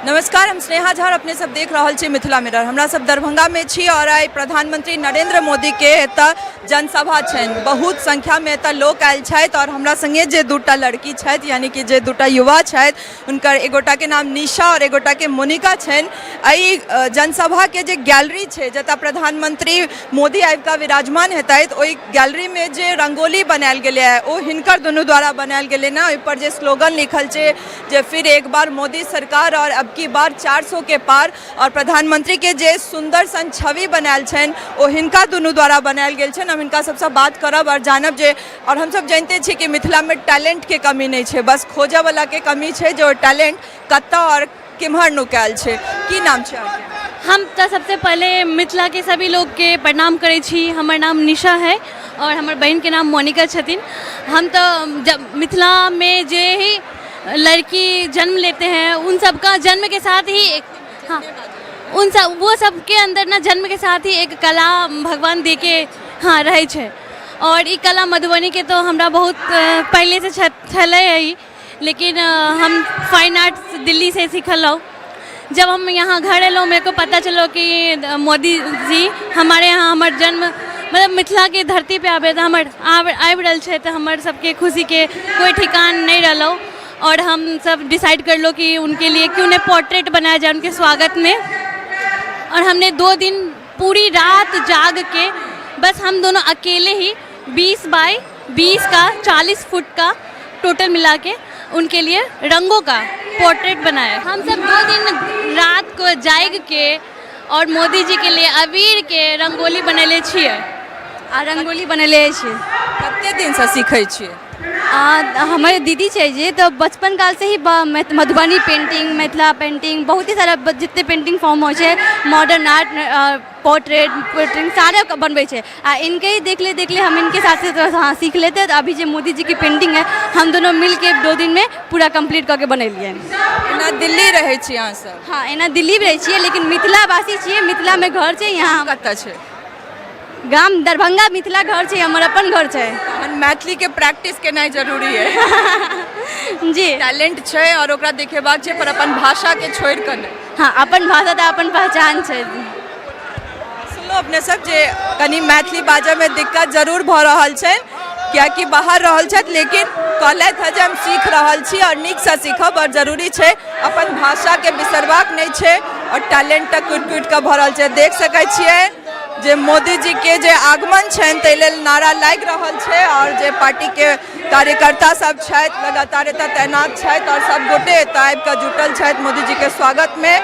नमस्कार, हम स्नेहा झा, अपने सब देख रहल छी मिथिला मिरर। हमरा सब दरभंगा में छी और आइ प्रधानमंत्री नरेंद्र मोदी के एतऽ जनसभा छनि। बहुत संख्या में एतऽ लोक आयल छथि और हमरा संगे जे दूटा लड़की छथि, यानी कि जे दूटा युवा छथि, हुनकर एगोटा के नाम निशा और एगोटा के मोनिका छनि। एहि जनसभा के जे गैलरी छै, जतऽ प्रधानमंत्री मोदी आबि कऽ विराजमान हेतथि, ओहि गैलरी में जे रंगोली बनायल गेलै है, ओ हिनकर दुनू द्वारा बनायल गेलै ने। ओहिपर जे स्लोगन लिखल छै जे फिर एक बार मोदी सरकार और अब की बार 400 के पार, और प्रधानमंत्री के जे सुंदर सन छवि बनायल छनि, ओ हिनका दुनू द्वारा बनायल गेल छनि। हम हिनका सबसँ बात करब और जानब जे, और हमसब जानिते छी कि मिथिलामे टैलेंटके कमी नहि छै, बस खोजऽवलाके कमी छै जे ओ टैलेंट कतऽ और केम्हर नुकायल छै। की नाम छै अहाँके? हम तऽ सबसे पहले मिथिला के सभी लोग के प्रणाम करै छी। हमर नाम निशा है और हमर बहन के नाम मोनिका छथिन। हम तऽ जब मिथिला में जे ही लड़की जन्म लेते हैं, उन सबका जन्म के साथ ही एक, हाँ, उन सब वो सबके अंदर ना जन्म के साथ ही एक कला भगवान दे के, हाँ, रहै छै। और ई कला मधुबनी के तो हमरा बहुत पहले से छलै ही, लेकिन हम फाइन आर्ट्स दिल्ली से सीखल। जब हम यहाँ घर एलहुँ, मेरे को पता चलो कि मोदी जी हमारे यहाँ हमर जन्म, मतलब मिथिला के धरती पे आबे तऽ हमर आबि रहल छै, तऽ हमर सबके खुशीके कोई ठिकान नहीं रहलो और हम सब डिसाइड कर लो कि उनके लिए क्यों नहीं पोर्ट्रेट बनाया जाए उनके स्वागत में। और हमने 2 दिन पूरी रात जाग के बस हम दोनों अकेले ही 20 बाई 20 का, 40 फुट का टोटल मिला के उनके लिए रंगों का पोर्ट्रेट बनाया। हम सब 2 दिन रात को जाग के और मोदी जी के लिए अबीर के रंगोली बनेले छियै। आ रंगोली बनेले छियै। कते दिनसँ सीखै छियै? हमर दीदी छै जे तऽ बचपन कालसँ ही मधुबनी पेंटिंग, मिथिला पेंटिंग, बहुत ही सारा जते पेंटिंग फॉर्म होइ छै, मॉडर्न आर्ट, पोर्ट्रेट पेंटिंग सारा बनबै छै। आ इनके ही देखले देखले हम इनके साथ साथ, हाँ, सीख लेते। तऽ अभी जे मोदी जी के पेंटिंग है, हम दोनों मिलके 2 दिन में पूरा कंप्लीट कऽ के बनेलियै। एना दिल्ली रहै छी अहाँ सब? हाँ, एना दिल्ली रहै छियै, लेकिन मिथिलावासी छियै। मिथिलामे घर छै यहाँ। कतऽ छै? गाम दरभंगा, मिथिला घर छै, हमर अपन घर छै। तहन मैथिलीके प्रैक्टिस केनाइ जरूरी है। जी। टैलेंट छै और ओकरा देखेबाक छै, पर अपन भाषाके छोड़ि कऽ नहि। हाँ, अपन भाषा तऽ अपन पहचान छै। सुनलहुँ अपने सब जे कनि मैथिली बाजऽमे दिक्कत जरूर भऽ रहल छै, कियाकि बाहर रहल छथि, लेकिन कहलथि हँ जे हम सीख रहल छी और नीकसँ सीखब और जरूरी छै, अपन भाषाके बिसरबाक नहि छै और टैलेंट तऽ कुटि कुटि कऽ भरल छै। देख सकै छियै जे मोदीजीके जे आगमन छनि, ताहि लेल नारा लागि रहल छै और जे पार्टीके कार्यकर्ता सब छथि, लगातार एतऽ तैनात छथि और सब गोटे एतऽ आबि कऽ जुटल छथि मोदीजीके स्वागतमे,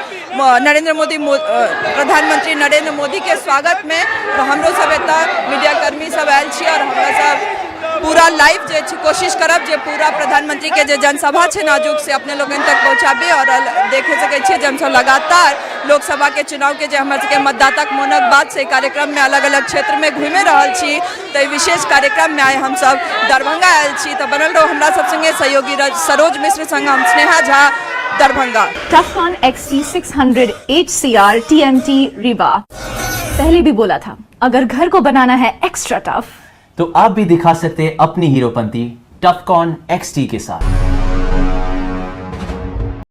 नरेंद्र मोदी, प्रधानमंत्री नरेंद्र मोदीके स्वागतमे। तऽ हमरो सब एतऽ मीडियाकर्मी सब आयल छी और हमरा सब पूरा लाइव जे छै कोशिश करब जे पूरा प्रधानमंत्री के जे जनसभा छै नाजुक, से अपने लोगन तक पहुँचाबी। और देख सकै छियै जे हमसब लगातार लोकसभा के चुनाव के जे हमर सबके मतदाताक मोनक बात छै कार्यक्रम में अलग अलग क्षेत्र में घूमे रहल छी। तऽ ई विशेष कार्यक्रम में आइ हमसब दरभंगा आयल छी। तऽ बनल रहू हमरा सब संगे। सहयोगी सरोज मिश्र संग हम Sneha Jha, Darbhanga. Tufcon XT600 HCR TMT Rewa। पहले भी बोला था, अगर घर को बनाना है एक्स्ट्रा टफ, तो आप भी दिखा सकते हैं अपनी हीरोपंती टफकॉन XT के साथ।